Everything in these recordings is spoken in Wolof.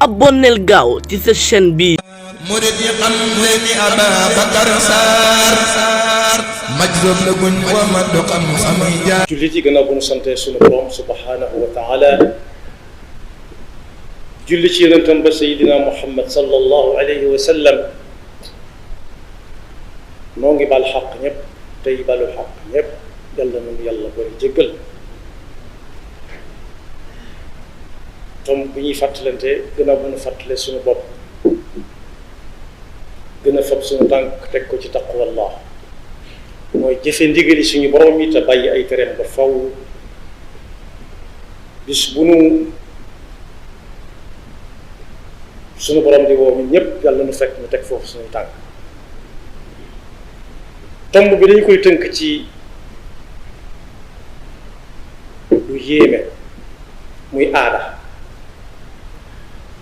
abonneel gaaw ci sa chaîne bi murid yi xam leeni Ababacar Sarr majzub la guñ wa ma do xam samay jaar jullit yi gannaaw bu ñu sante sunu borom subhanahu wa taala julli ci yonentam ba sayidina Muhammad sallallahu alayhi wa sallam noo ngi bal xaq ñëpp tey balu xaq ñëpp yàlla nañu yàlla bari jéggal tom bu ñuy fàttalante gannaaw bu ñu fàttale suñu bopp gën a fab suñu tànk teg ko ci taqwallah mooy jëfe ndigali suñu borom yi te bàyyi ay tereem ba faw bis bu nu suñu borom di woo ñun ñëpp yàlla nu fekk ñu teg foofu suñu tànk tomb bi dañu koy tënk ci lu yéeme muy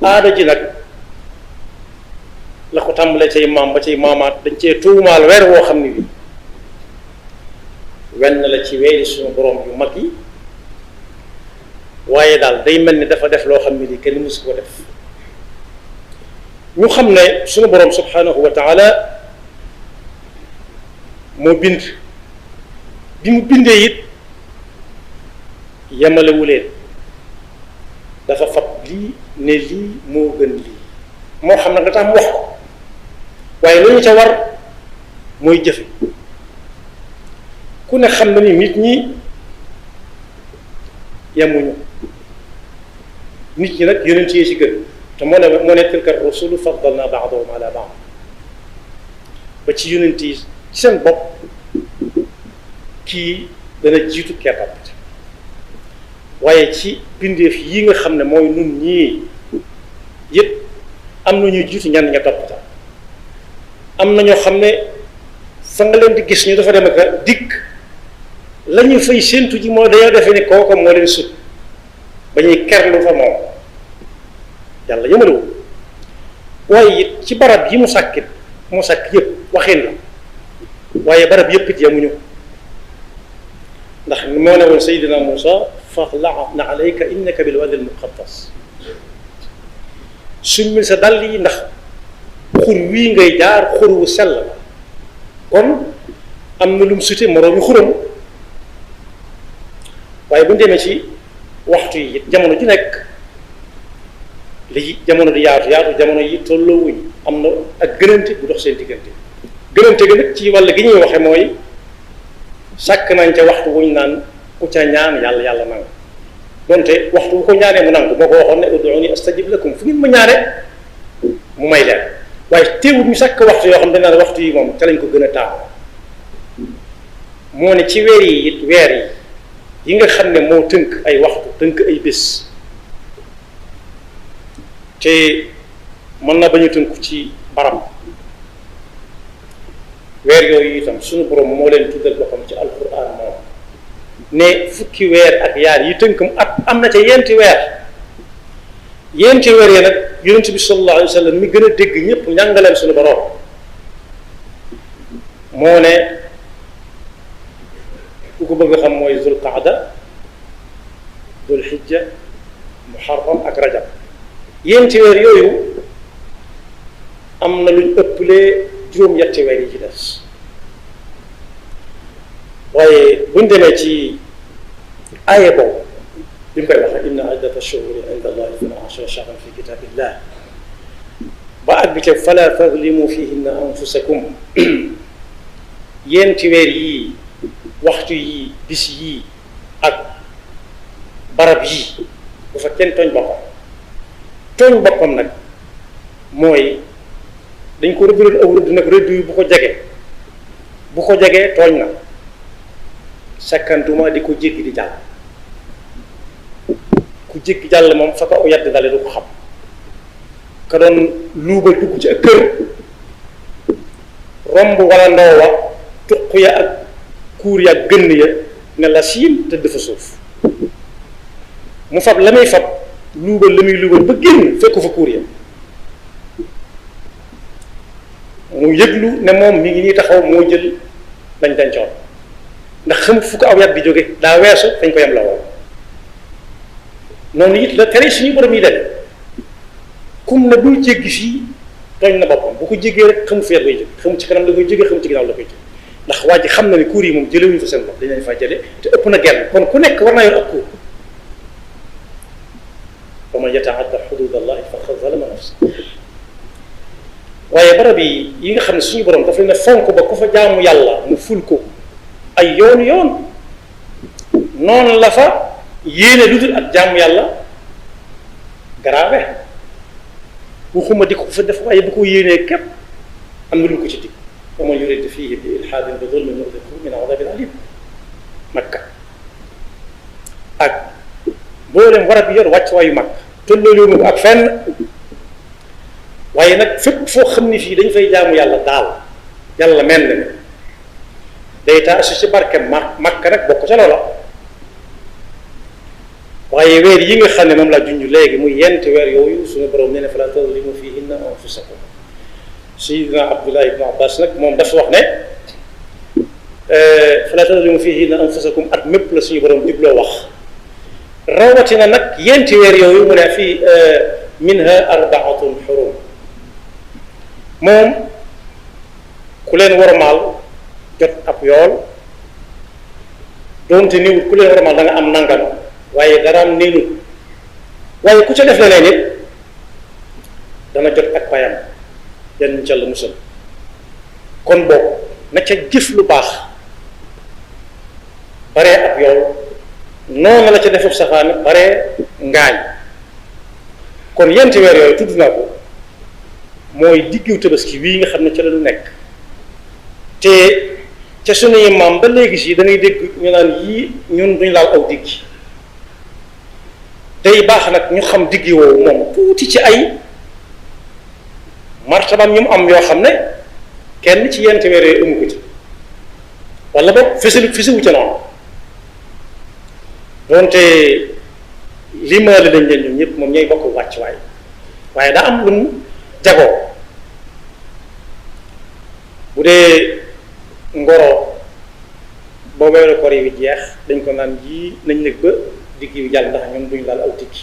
aada ji nag la ko tàmbalee cay maam ba cay maamaat dañ cee tuumaal weer woo xam ne bi wenn la ci weeri suñu borom yu mag yi waaye daal day mel ni dafa def loo xam ne lii kenn mësu ko def ñu xam ne suñu borom subhanahu wa taala moo bind bi mu bindee it yemalewu leen dafa fab lii ne lii moo gën lii moo xam nag nga tax mu wax ko waaye lu ñu ca war mooy jëfe ku ne xam na ni nit ñi yemuñu nit ñi nag yonent yi ci gën te moo ne tilka rusulu faddalna ba'dahum ala ba'd ba ci yonent yi ci seen bopp kii dana jiitu keppam waaye ci bindeef yi nga xam ne mooy nun ñii yëpp am na ñuy jiitu ñenn ña toppata am na ñoo xam ne fa nga leen di gis ñu dafa dem ak dikk la ñu fay séentu ji moo dañoo defee ni kooka moo leen sut ba ñuy kerlu fa moom yàlla yëmalewu waaye it ci barab yi mu sàkk yëpp waxin la waaye barab yëpp it yemuñu ndax moo ne woon Seydina Muusa faxla'na alayka innaka bil wadi al muqaddas summil sa dàll yi ndax xur wii ngay jaar xur wu sell la kon am na lu mu sute moroom yu xuram waaye bu ñu demee ci waxtu yi it jamono ju nekk li jamono di yaatu jamono yi tolloowuñ am na ak gënante bu dox seen diggante gënante gi nag ci wàll gi ñuy waxe mooy sàkk nañ ca waxtu wuñ naan ku ca ñaan yàlla nangu donte waxtu bu ko ñaanee mu nangu moo ko waxoon ne ud'uuni astajib lakum fu ngeen ma ñaane mu may leen waaye teewul ñu sàkk waxtu yoo xam ne dañ naan waxtu yi moom ca lañ ko gën a taamu moo ne ci weer yi it weer yi nga xam ne moo tënk ay waxtu tënk ay bés te mën na bañu tënku ci barab weer yooyu itam suñu borom moo leen tuddal boppam ci alquran moom ne fukki weer ak yaar yi tënkam at am na ca yenti weer yi nag yonent bi sallallahu alayhi wa sallam mi gën a dégg ñëpp njàngaleem suñu borom moo ne ku ko bëgg a xam mooy zul qaada zul hijja muharram ak rajab yenti weer yooyu am na luñ ëppalee juróom-ñetti weer yi ci des waaye buñ demee ci aaya boobu bi mu koy waxee inna iddata shuhuri inda allahi isna ashara shahran fi kitabillah ba àgg ca fala tadlimu fihinna anfusakum yenti weer yii waxtu yii bis yii ak barab yii bu fa kenn tooñ boppam nag mooy dañ ko rëdd aw rëdd nag rëdd yi bu ko jegee tooñ na sakkantuma di ko jéggi di jàll ku jéggi jàll moom fa ko aw yadd dale du ko xam ka doon luubal dugg ci ak kër romb wala ndoowa tuq ya ak kuur ya ak gënn ya ne la siin tëdd fa suuf mu fab la muy fab luubal la muy luubal ba génn fekku fa kuur ya mu yëglu ne moom mi ngi nii taxaw moo jël lañ dencoon ndax xamut fu ko aw yat bi jóge daa weesu fañ ko yem la woon noonu it la tere suñu borom yi dem kum ne bul jéggi fii tooñ na boppam bu ko jéggee rek xamu feer bay jóg xamu ci kanam la koy jógee xamu ci ginnaaw la koy jóg ndax waa ji xam na ne kuur yi moom jëlewuñu fa seen bopp dañ leen faa jële te ëpp na genn kon ku nekk war naa yor ak kuur wa man yataadda xuduud allahi faqad zalama nafsa waaye barab yi nga xam ne suñu borom daf leen ne fonk ba ku fa jaamu yàlla mu ful ko ay yoon noonu la fa yéene lu dul ak jaamu yàlla garaawe waxuma di ko fa def waaye bu ko yéenee képp am na lu ko ci dig wa man yurid fiihi bi ilhaadin bi zulmin nuziqhu min adabin alim Makka ak mboolem warab yi yor wàccuwaayu mag tolloolu ma ko ak fenn waaye nag fépp foo xam ne fii dañ fay jaamu yàlla daal yàlla mel na ne day taasu ci barke Makka nag bokk ca loola waaye weer yi nga xam ne moom laa junj léegi muy yent weer yooyu suñu borom nee na fala tazlimu fiihinna anfusakum Sayyidina Abdullah ibn Abbas nag moom dafa wax ne fala tazlimu fiihinna anfusakum at mépp la suñu borom jubloo wax rawatina nag yenti weer yooyu mu ne fii minha arbaatun xurum moom ku leen wormaal jot ab yool doonte niwut ku leen wormaal da nga am nangam waaye daraam néenut waaye ku ca def leneen it dana jot ak payam yan ñu ca la musal kon boobu na ca jëf lu baax baree ab yool noonu la ca defub safaan baree ngaañ kon yenti weer yooyu tudd naa ko mooy diggu tabaski wii nga xam ne ca la ñu nekk te ca sunuy maam ba léegi si da ngay dégg ñu naan yii ñun duñ laal aw diggi day baax nag ñu xam diggi woowu moom tuuti ci ay martabam ñu mu am yoo xam ne kenn ci yenti weer yooyu amu ko ci wala boog fisiwu ca noonu doonte limaale lañ leen ñun ñëpp moom ñooy bokk wàcc waaye daa am lu mu jagoo bu dee ngoro boo weeru koor yi jeex dañ ko naan ji nañ nekk ba digg yu jàll ndax ñoom duñ laal aw digg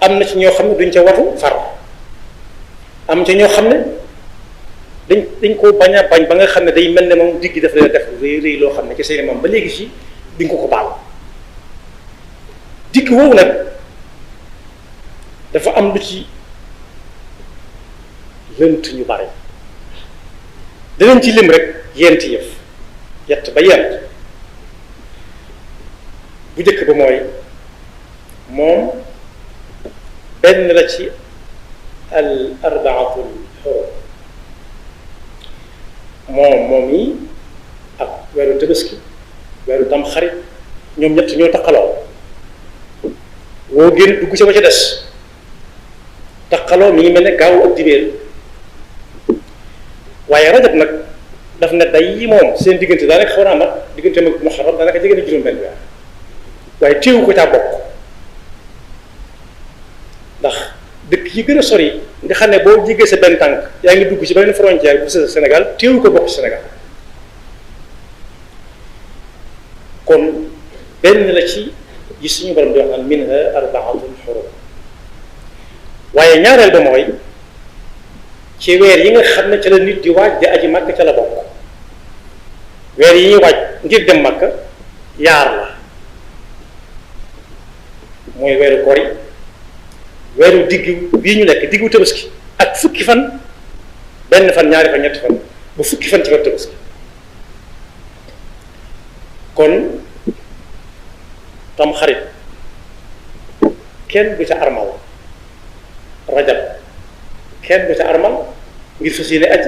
am na ci ñoo xam ne duñ ca watu far am ci ñoo xam ne dañ ko bañ a bañ ba nga xam ne day mel ne moom digg daf leen def rëy loo xam ne ci seen moom ba léegi si duñ ko baal digg woowu nag dafa am lu ci lënt ñu bari danañ ci lim rek yenti yëf yett ba yent bu njëkk ba mooy moom benn la ci al arbaatul xurum moom yi ak weeru tabaski weeru tam xarit ñoom ñett ñoo taqaloo woo génn dugg ca ba ca des taqaloo mi ngi mel ne gaaw ak dibéer waaye rajab nag daf ne day moom seen diggante daanaka xaw naa mat diggante mag muharram daanaka jege na juróom-benn weer waaye téewu ko caa bokk ndax dëkk yi gën a sori nga xam ne boo jégee sa benn tànk yaa ngi dugg ci benn frontière bu sa Sénégal téewu ko bokk ci Sénégal kon benn la ci yi suñu borom di wax naan minha arbaatul xurum waaye ñaareel ba mooy ci weer yi nga xam ne ca la nit di waaj di aji màkk ca la bokk weer yi ñuy waaj ngir dem màkk yaar la mooy weeru kori weeru diggu bii ñu nekk diggu tabaski ak fukki fan benn fan ñaari fan ñetti fan ba fukki fan ci weeru tabaski kon tam xarit kenn du ca armal rajab kenn du ca armal ngir fas yéene aj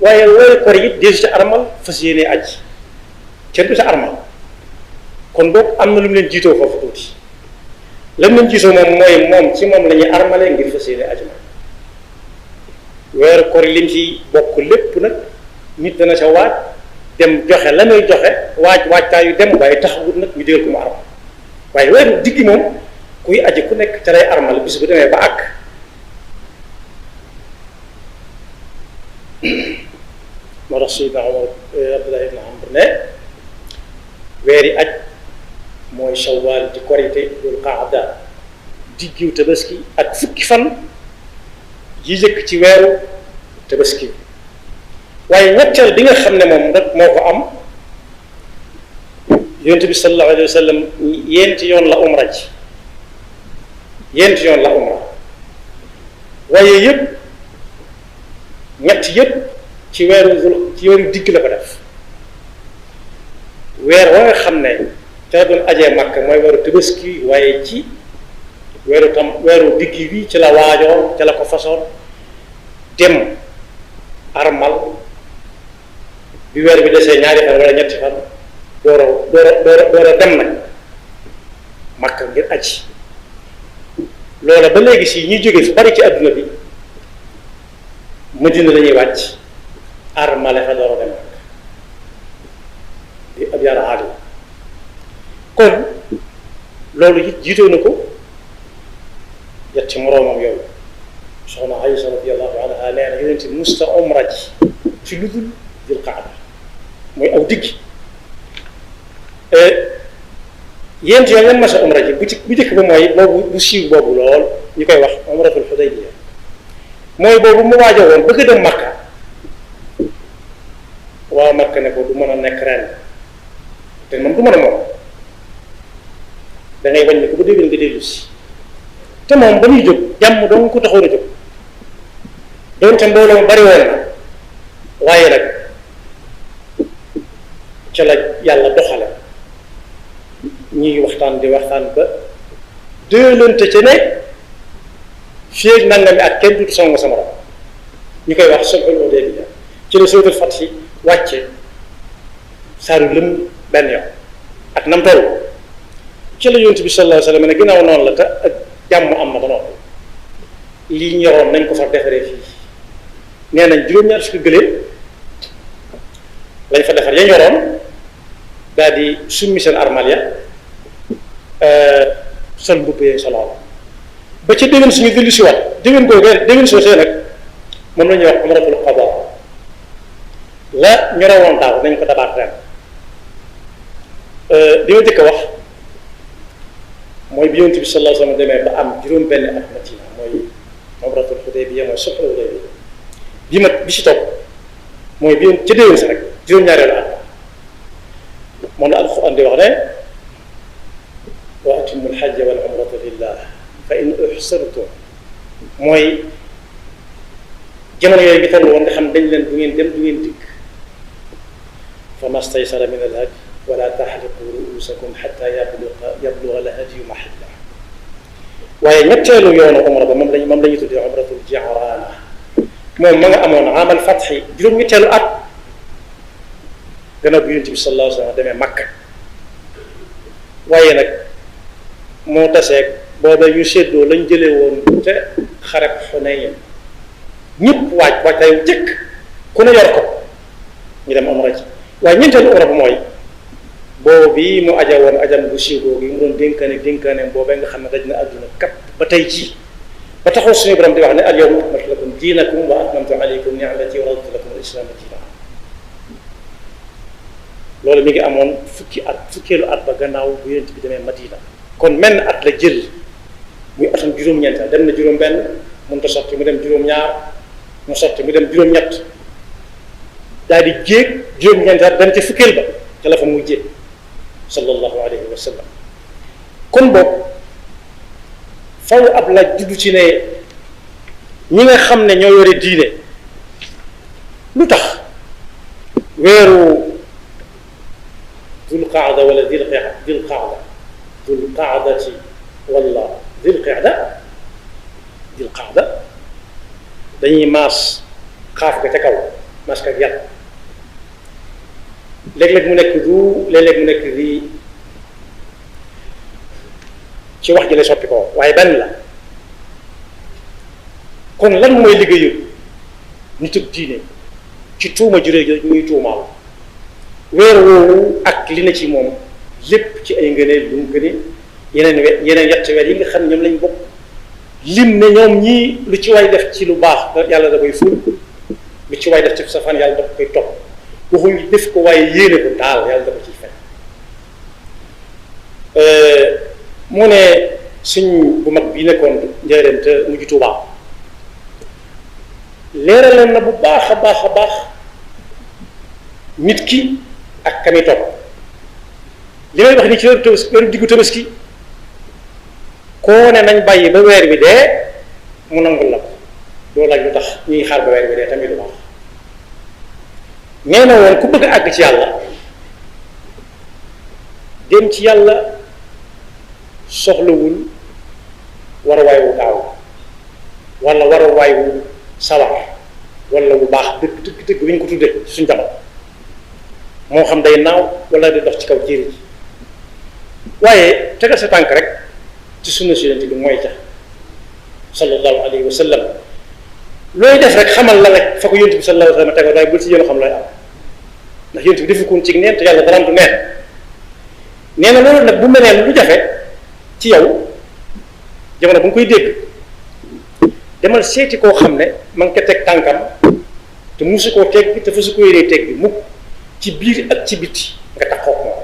waaye weeru kori it deesu ca armal fas yéene aj kenn du ca armal kon boog am na lu mu leen jiitoo foofu tuuti lan leen jiitoo moom mooy moom ci moom la ñuy armale ngir fas yéene aj ma weeru kori lim ci bokk lépp nag nit dana ca waaj dem joxe la muy joxe waajtaayu dem waaye taxawut nag ñu digal ko mu armal waaye weeru diggi moom kuy aji ku nekk ca lay armal bis bu demee ba àgg moo tax Seydina Omar Abdullah ibn Amr ne weeri aj mooy shawwal di korite dul qaada diggiw tabaski ak fukki fan ji jëkk ci weeru tabaski waaye ñetteel bi nga xam ne moom rek moo ko am yonent bi sallallahu alayhi wa sallam yenti yoon la umra ji yenti yoon la umra waaye yëpp ñett yëpp ci weeru digg la ko def weer wa nga xam ne te doon ajee Makka mooy weeru tabaski waaye ci weeru digg bi ci la waajoon ci la ko façon dem armal bi weer bi desee ñaari fan wala ñetti fan door a dem nag Makka ngir aji loola ba léegi si ñuy jógee fu bari ci adduna bi Madina lañuy wàcc armale fa door a dem Makka di ab yàlla aadi kon loolu it jiitoo na ko yetti moroomam yooyu soxna Aysa radiyallahu anha nee na yonent bi musta umra ji ci lu dul Dul Qaada mooy aw diggi yéen yoon lan masa umra ji bu njëkk ba mooy boobu bu siiw boobu lool ñu koy wax umratul Hudaybiya mooy boobu mu waajo woon bëgg dem Makka waa Makka ne ko du mën a nekk ren te moom du mën a moom da ngay wàññi ko ba déwén nga dellu si te moom ba muy jóg jàmm dong ko taxoon a jóg doonte mbooloo mu bari woon na waaye nag ca la yàlla doxale ñuy waxtaan di waxtaan ba déelante ca ne fii ak nangami ak kenn duutu song sama morom ñu koy wax sulhul Hudaybiya ci la suuratul Fath wàcce saaru lëm benn yoon ak nam toll ci la yonent bi sallallahu alayhi wa sallam ne ginnaaw noonu la te ak jàmm am na ba noppi lii ñoroon nañ ko fa defaree fii nee nañ juróom-ñaar fukki gëléem lañ fa defar ya ñoroon daal di summi seen armal ya sol mbubb yee solool ba ci déwén suñu dellu si waat déwén googee déwén soosee nag moom la ñuy wax umratul qada la ñorowoon daaw nañ ko dabaat ren li ma jëkk a wax mooy bi yonent bi sallallahu alayhi wa sallam demee ba am juróom benn at Madina mooy umratul Hudaybiya mooy sulhul Hudaybiya bi si topp mooy bi ca déwén sa rek juróom-ñaareelu at moom la alxuraan di wax ne wa atimmu alxajja wal umrata lillah fa in uhsirtum mooy jamono yooyu bi toll woon nga xam dañ leen du ngeen dem du ngeen dikk fa mastaysara min alhadi wala taxliqu ruusakum xata yabluga alhadiyu mahilla waaye ñetteelu yoonu umra ba moom la ñu tuddee umratul Ji'raana moom ma nga amoon amal fatxi juróom-ñetteelu at gannaaw bi Yonent bi sallallahu alayhi wa sallam demee Makka waaye nag moo taseeg booba ñu séddoo lañ jëlee woon te xareb Xunayn ñëpp waajtayu jëkk ku ne yor ko ñu dem umra ji waaye ñeenteelu umra bu mooy boobu bii mu aja woon ajam bu siiw googu mu doon dénkaane boobee nga xam ne daj na àdduna kat ba tey jii ba taxaw suñu borom di wax ne al yawma akmaltu lakum diinakum wa atmamtu alaykum ni'mati wa raditu lakum al islaama diinan loolu mi ngi amoon fukkeelu at ba gannaaw bu Yonent bi demee Madina kon menn at la jël muy atum juróom-ñeent dem na juróom-benn mënut a sotti mu dem juróom-ñaar mu sotti mu dem juróom-ñett daal di jéeg juróom-ñeent at dem ca fukkeel ba ca la fa muy jéeg sallallahu alayhi wa sallam kon boobu faw ab laaj juddu ci ne ñi nga xam ne ñoo yore diine lu tax weeru dul qaada wala dil qaadati wala dil qaada dañuy maas xaaf ga ca kaw maas ka ak yàlla léeg-léeg mu nekk du léeg-léeg mu nekk di ci wax ji lay soppi ko waaye benn la kon lan mooy liggéeyu nit ak diine ci tuuma juree gi ñuy tuumaal weer woowu ak li na ci moom lépp ci ay ngëneel lu mu gëne yeneen yetti weer yi nga xam ne ñoom lañ bokk lim ne ñoom ñii lu ci way def ci lu baax yàlla da koy ful lu ci way def ci safaan yàlla da koy topp waxuñ def ko waaye yéene ko daal yàlla da ko ciy fekk mu ne suñ bu mag bi nekkoon njëriñ te mujj Tuubaa leeraloon na bu baax a baax a baax nit ki ak kami topp li may wax ni ci weeru diggu tabaski koo ne nañ bàyyi ba weer bi dee mu nangul la ko doo laaj lu tax ñuy xaar ba weer bi dee tamit lu baax nee na woon ku bëgg a àgg ci yàlla dem ci yàlla soxlawul war a waay wu gaaw wala war a waay wu sawar wala wu baax dëgg wi ñu ko tuddee suñ jamono moo xam day naaw wala di dox ci kaw jéeri ji waaye tegal sa tànk rek ci sunna si yonent bi mooy ca sallallahu alayhi wa sallam looy def rek xamal la rek fa ko yonent bi sallallahu alayhi wa sallam tegoo waaye bul ci yéen a xam looy am ndax yonent bi defu koon ci neen te yàlla dara du neen nee na loolu nag bu melee lu jafe ci yow jamono bu nga koy dégg demal seeti koo xam ne ma nga ko teg tànkam te musu koo teg bi te fasu ko yéree teg bi mukk ci biir ak ci biti nga taxaw moom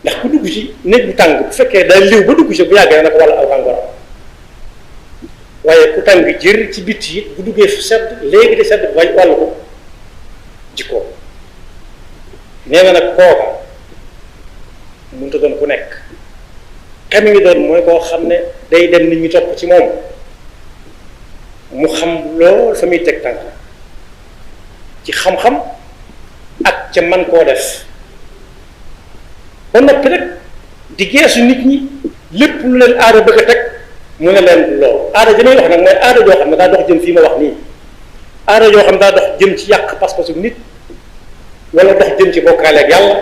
ndax ku dugg ci néeg bu tàng bu fekkee day liw ba dugg ci bu yàggee na ko wàll aw tàngooram waaye ku tàng jër ci biti it bu duggee fu sedd léegi de sedd bu wàllu ko jikkoo nee na nag kooka mënut a doon ku nekk xam ngi doon mooy koo xam ne day dem nit ñi topp ci moom mu xam lool fa muy teg tànk ci xam-xam ak ca man koo def ba noppi rek di geesu nit ñi lépp lu leen aada bëgg a teg mu ne leen loolu aada ji may wax nag mooy aada joo xam ne daa dox jëm fii ma wax nii aada joo xam ne daa dox jëm ci yàq pas-pasu nit wala dox jëm ci bokkaale ak yàlla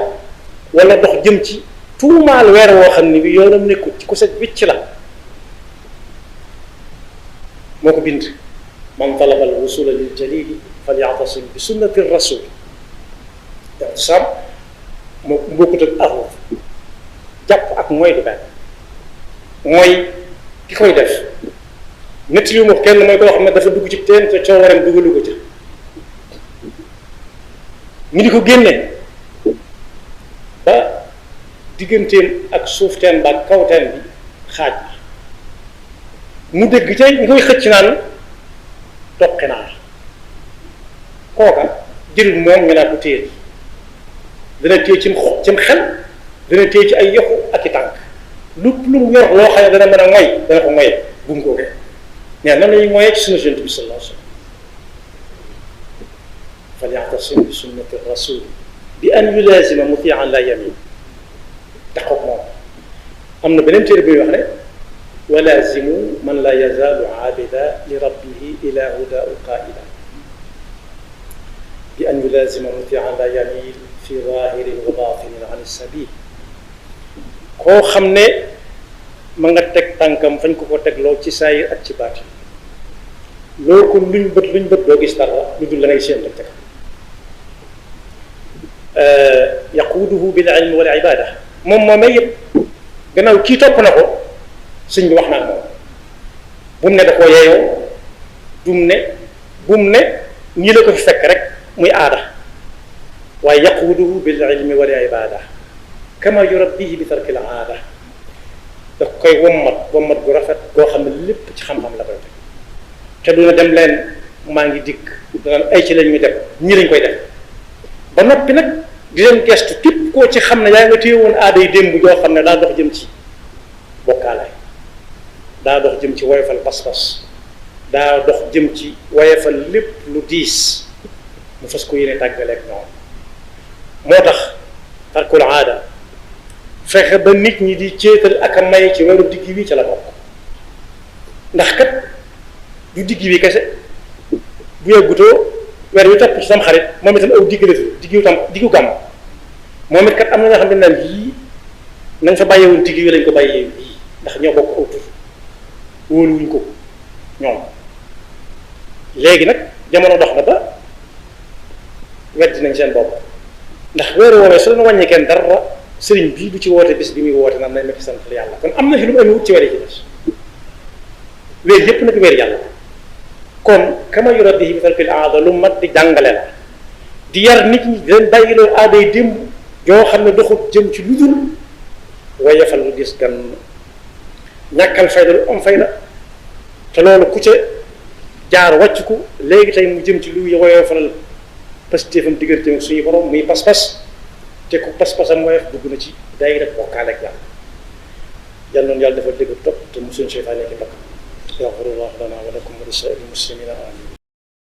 wala dox jëm ci tuumaal weer woo xam ne bi yoonam nekkul ci ku set wicc la moo ko bind man talaba al wusula lil jalili falyatasim bi sunnati rasul sam moo bokkut ak aruf jàpp ak mooy du benn mooy ki koy def nett li mu kenn mooy koo xam ne dafa dugg ci teen te coowareem dugalu ko ca ñu di ko génne ba digganteem ak suuf teen ba ak kaw teen bi xaaj bi mu dégg ca ñu koy xëcc naan toqi naa kooka jël moom ñu naa ko téye dana téye cim xel dana téye ci ay yoxu ak i tànk lu mu yor loo xam ne dana mën a ngoy dana ko ngoye bu mu ko gee nee nan lañuy ngoyee ci sunna Yonent bi sallallahu alayhi wa sallam falya'tasim bi sunnati rasul bi an yulazima muti'an la yamin taxaw moom am na beneen téere bi wax ne wa lazimu man la yazaalu aabida li rabbihi ila hudahu qaa'ila bi an yulazima muti'an la yamin fi zahirin wa batinin an sabil koo xam ne ma nga teg tànkam fañ ko tegloo ci saayir ak ci baat loo ko luñ bët doo gis dara lu dul la ngay séen rek teg yaquuduhu bil ilmi wal ibada moom moomee yëpp gannaaw kii topp na ko sëñ bi wax naa moom bu mu ne da koo yeeyoo bu mu ne ñii la ko fi fekk rek muy aada waaye yaquuduhu bil ilmi wal ibada kama yurabbihi bi tarkil aada daf koy wommat gu rafet goo xam ne lépp ci xam-xam la koy teg te duna dem leen maa ngi dikk dana ay ci lañ ñu def ñii lañ koy def ba noppi nag di leen gestu képp koo ci xam ne yaa nga téye woon aada yi démb joo xam ne daa dox jëm ci bokkaale daa dox jëm ci woyofal pas-pas daa dox jëm ci woyofal lépp lu diis mu fas ko yéene tàggaleeg ñoom moo tax tarkul aada fexe ba nit ñi di céetal ak a may ci weeru digg wi ca la bokk ndax kat du digg wi kese bu yàggutoo weer wi topp ci sam xarit moom itam aw digg la fi diggu gàmm moom it kat am na nga xam ne naan yii nañ fa bàyyeewoon digg wi lañ ko bàyyee yii ndax ñoo bokk aw tur wóoluwuñ ko ñoom léegi nag jamono dox na ba weddi nañ seen bopp ndax weeru woowee su leen wàññi kenn dara sëriñ bii du ci woote bis bi muy woote naan nañ ma ci sant yàlla kon am na fi lu mu amee wut ci weer yi ci des weer yépp nag weer yàlla kon kama yurabbihi bi tarkil aada lu mat di jàngale la di yar nit ñi di leen bàyyiloo aada yi démb yoo xam ne doxut jëm ci lu dul woyefal lu gis gan ñàkkal fayda lu am fayda te loolu ku ca jaar wàcc ko léegi tey mu jëm ci lu woyofalal pastéefam diggante ak suñu borom muy pas-pas te ku pas-pasam woyof dugg na ci day rek bokkaale ak yàlla yàlla noonu yàlla dafa dégg topp te mosuñ seytaane ki bakk yaxfirullahu lana wa lakum wa li saa'iril muslimina amin